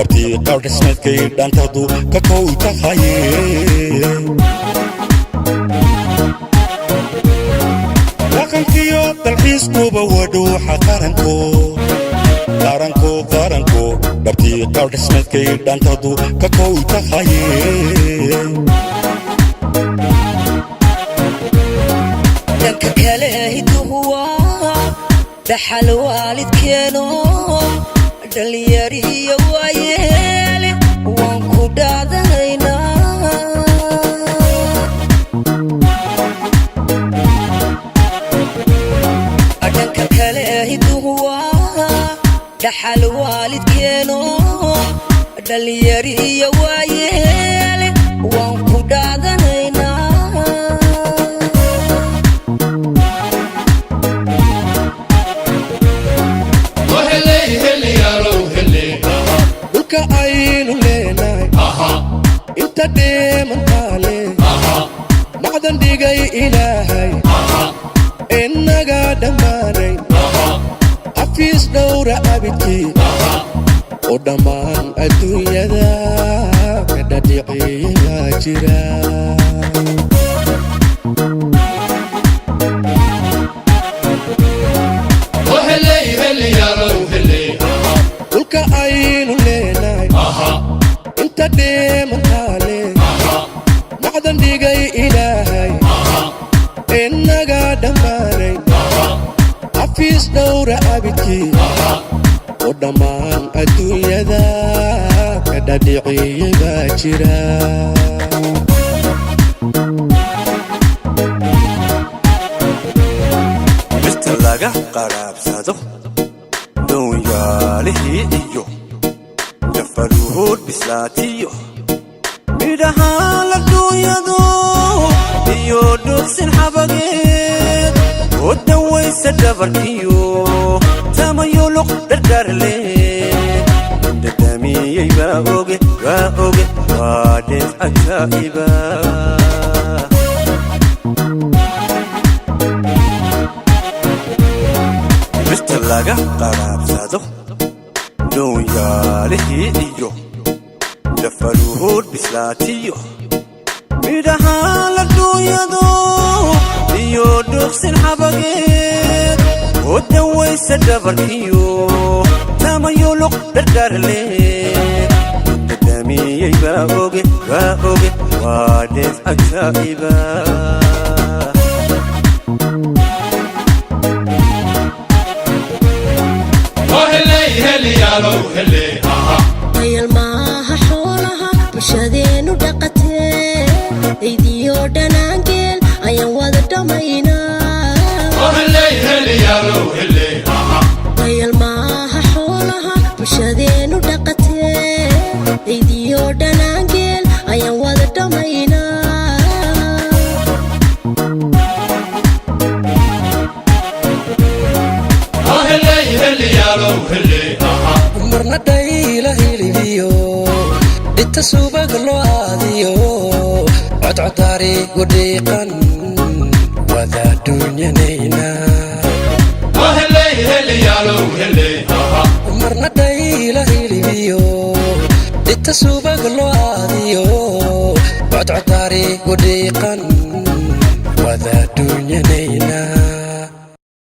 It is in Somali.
Dhabtii qaab dhismeedkay dhantadu ka kow tahaye. Dhaqankiyo dalxiiskuba wadhuuxa qaranko, qaranko, qaranko. Dhabtii qaab dhismeedkay dhantadu ka kow tahaye. Dhanka kale hiduhu waa dhaxal waalidkeeno, dhalinyariyo waayeele waan ku dhaadanaynaa. Dhanka kale hiduhu waa dhaxal waalidkeeno, dhalinyariyo waayeele waan ku dhaadanaynaa. Dhulka aynu leenahay inta dheemantaale macdan dhigay Ilaahay inaga dhammaanay, xafiis dhowra abidkii oo dhammaan adduunyada ka dhadhiciyaa jira. Dhulka aynu leenahay inta dheemantaale macdan dhigay Ilaahay inaga dhammaanay, xafiis dhowra abidkii oo dhammaan adduunyada ka dhadhiciyay baa jira. Mirta laga qaraabsado doonyaalihii iyo jafaruud bislaatiyo midhaha la duunyado iyo dhuuqsin xabageed oo dawaysa dhabarkiyo tamayuluq dhardarle dhadhamiyey baa oge, waa oge, waa dheef cajaa'iba. Mirta laga qaraabsado doonyaalihii iyo jafaruud bislaatiyo midhaha la duunyado iyo dhuuqsin xabageed oo dawaysa dhabarkiyo tamayuluq dhardarle dhadhamiyey baa oge, waa oge, waa dheef cajaa'iba. Dayal maaha xoolaha bulshadeenu dhaqatee, aydiyo dhanaangeel ayaan wada dhammaynaa. Dayal maaha xoolaha bulshadeenu dhaqatee, aydiyo dhanaangeel ayaan wada dhammaynaa. Marna dhayla hilibiyo dhita subag loo aadiyo codcodaari gudhiiqan wada dunyanayna. Marna dhayla hilibiyo dhita subag loo aadiyo codcodaari gudhiiqan wada dunyanayna.